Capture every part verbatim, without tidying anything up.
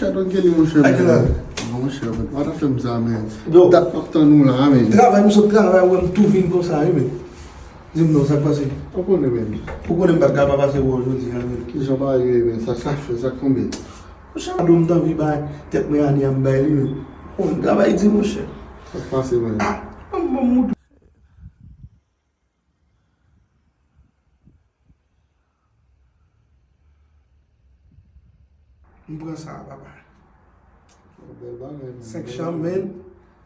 Gad Don Kelly, monchè, men. Monchè, men, pa ta fè m sa, men. Dat m ap tann ou la, men. Travay, m sot travay, wè m tou vin konsa, wi, men. Di m non, sa k pase? Ou konnen, men. Ou konnen m pa t ka pa pase wè w jodi a, men. Kijan bagay yo ye, men? Sa k fè, sa k tonbe? Monchè, m t anvi bay tèt mwen ane a, m bay li, men. Ou konnen travay di, monchè. Sa k pase, men? Ah, m, m, m, M pran sa a, papa. Bèl bagay, men. Senk chanm, men.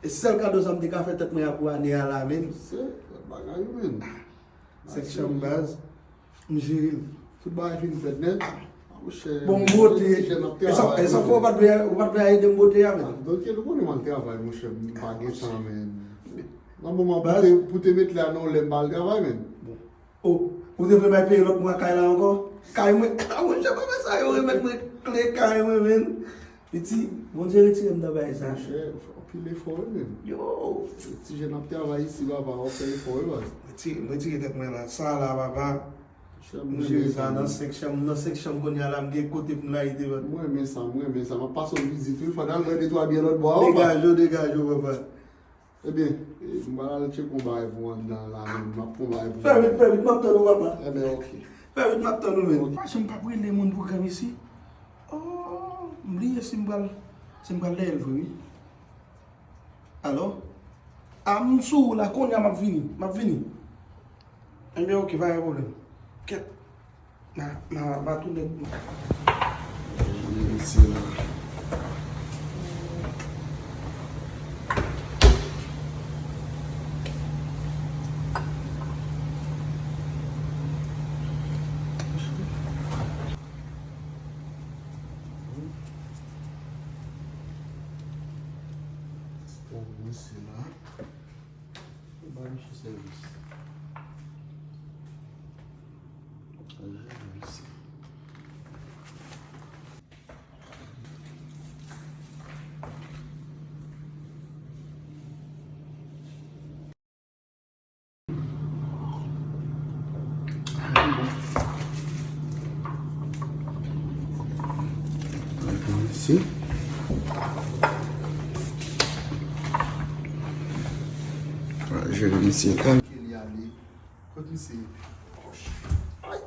E sèl kado sa m te ka fè tèt mwen a pou ane a la, men. Se bèl bagay, men. Senk chanm, baz. M jere l. Tout bagay fin fèt nèt. Ah, monchè, bon, m bwote. E sa, e sa fè w pa t vle, ou pa t vle ede m bwote a, men. Ah, donk, ou konnen m al travay, monchè, m pa gen tan, men. Nan moman pou te, pou te met la nan lè m pa al travay, men. Bon. Oh, ou te vle bay peye lòt mwa kay la ankò? Kay mwen, ah, monchè, pa fè sa, yo remèt mwen kle kay mwen, men. Piti, Bondye retire m nan bagay sa. Monchè, w fè anpil efò, wi, men. Yo. Ti jèn ap travay isi, papa, w ap fè efò, wi, baz. Mwen tire, mwen tire tèt mwen la. Sa la, papa. Monchè, m jere sa nan senk chanm, nan senk chanm kounye a la, m gen kote pou m layite, baz. Mwen renmen sa, mwen renmen sa. M ap pase w vizit, wi, fò n al wè de twa byen lòt bò a, papa. Degaje w, degaje w, papa. Ebyen, e, m pral al tcheke yon bagay pou w anndan la menm. M ap pran yon bagay pou w. Fè vit, fè vit, m ap tann ou, papa. Ebyen, oke. Fè vit, m ap tann ou, men. Oke. Pa janm p ap rele moun pou granm isi. Oh, m bliye si m pral, si m pral dèyè l vre, wi. Alo? A, m sou ou la, kounye a m ap vini, m ap vini. Ebyen, oke, pa gen pwoblèm. Kèt. Ma, ma, ma tounen. Mesye la. Mesye la. Ou ba misye sèvis. Al jere misye. Isi. Jere misye. Kot misye? Ay.